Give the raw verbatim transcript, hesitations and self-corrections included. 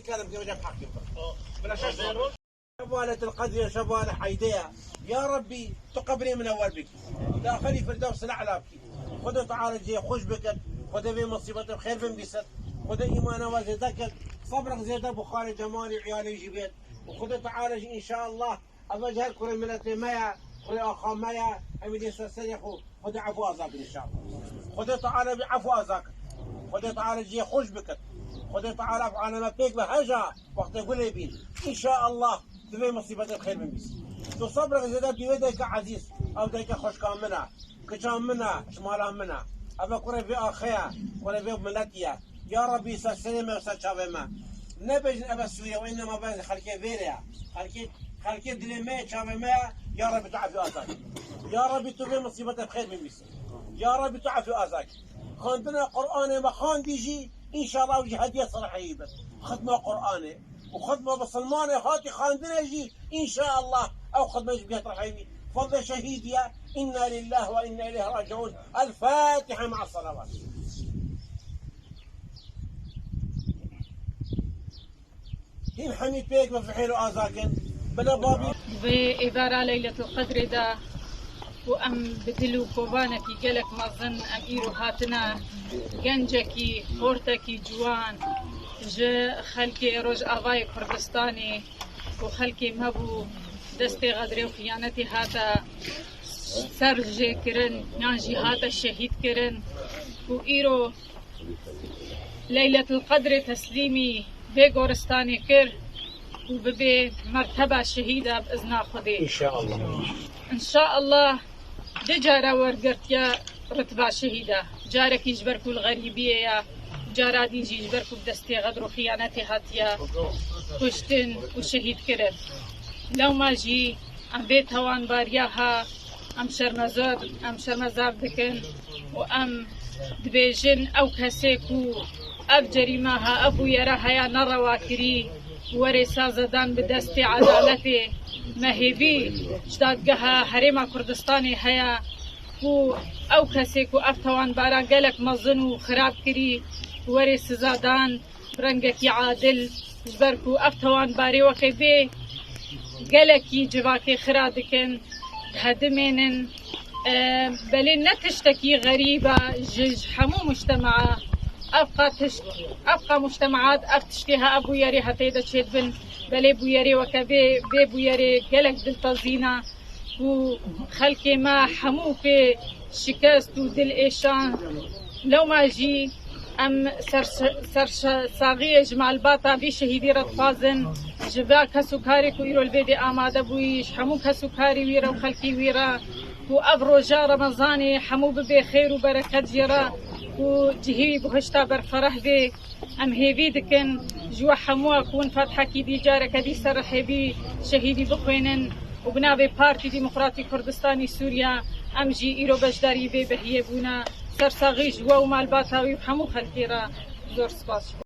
Kerem ki hocam hakim. Bila şaş. Şevalet el Qedr ya şeval heyde ya. Ya Rabbi, tu qebrê min wer bikî. Daxilî Firdevs el A'la bikî. Xwedê Teala cihê xweş bikin. Xwedê vê musîbetê xêr bin bîsin. Xwedê îmana we zêde kin. Sebrek zêde bi xalê cemalî û iyalê jî bêt. Û Xwedê Teala jî înşallah Eva ji her kurê miletê me ye, kurê axa me ye, em ê dê ser serê xwe, Xwedê efû aza kir înşallah. Xwedê Teala bî efû aza kir. Xwedê Teala cihê xweş bikir. Xwedê Teala ev aleme pêk be heja wextê gulê bîn. Înşallah di vê musîbetê xêr bin bîs. Tu sebrek zêde bî wê dayika ezîz, ew dayika xweşka min e, kiça min e, ji mala min e. Ev e kurê vê axê ye, kurê vê miletî ye. Ya Rabbî, ser serê me û ser çavê me. Nebêjin ev e Sûriye û înema be xelkê vêrê ye. Xelkê, xelkê dilê me ye, çavê me ye. Ya Rabbî, tu efî azak. Ya Rabbî, tu vê musîbetê bi xêr bimîsin. Ya Rabbî, tu efî azak. Xwendina Qur'anê me xwendî jî, înşallah ew jî hediye serheyî be. Xitma Qur'anê û xitma Musulmanê hatî xwendinê jî, înşallah ew xitme jî bihête heyî. Fadlê şehîdî ye. Înna lillah ve înna ileyhi raciûn. El Fatiha me'a salavat. Hîn hemî pêk ve fihêl û azakin. Bila babî. Bi êvara Leyletul Qedrê de ku em bi dil û kovanekî gelek mezin em îro hatine, gencekî, xortekî ciwan ji xelkê Rojavayê Kurdistanê ku xelkê me bû, destê xedrê û xiyanetê hate serjêkirin yan jî hate şehîdkirin û îro Leyletul Qedrê teslîmî vê goristanê kir û bibe merteba şehîda bi izna Xwedê. Înşallah. Înşallah du cara wergirtiye ritba şehîda. Carekî ji ber ku li xerîbiyê ye, cara din jî ji ber ku bi destê xedr û xiyanetê hatiye kuştin û şehîdkirin. Lewma jî em vê tawanbariya ha Em şermezar, em şermezar dikin û em dibêjin, ew kesê ku ev cerîme ha, ev bûyera heya nerewa kirî, werê saze dan bi destê edaletê. Me hêvî ji dadgeha Herêma Kurdistanê heye ku ew kesê ku ev tawanbara gelek mezin û xirab kirî, werê siza dan. Bi rengekî adil, ji ber ku ev tawanbarê weke vê gelekî civakê xira dikin, hedimênin. E, belê ne tiştekî xerîb e ji, ji hemû mujtemaa. Ev qa tişt, ev qa mujtemaat, ev tiştê ha, ev bûyerê ha tê de çêdibin. Belê bûyerê weke vê, vê bûyerê gelek diltezîn e. Ku xelkê me hemû pê şikest û dil êşan. Lewma jî em ser, ser, sersaxiyê ji malbata vî şehîdî re dixwazin, ji va kes û karê ku îro li vê dê amade bûyî, ji hemû kes û karê wî re û xelkê wî re, ku ev roja Remezanê hemû bibe xêr û bereket jê re, ku cihê wî bihişta berfereh bê. Em hêvî dikin ji we hemûya ku hûn Fatihekî dî careke dî ser hêvî şehîdî bixwînin û bi navê Partî Demokratî Kurdistanî Sûriye em jî îro beşdarî vê behiyê bûne. Sersaxî ji we û malbata wî û hemû xelkê re. Zor spas ji bo.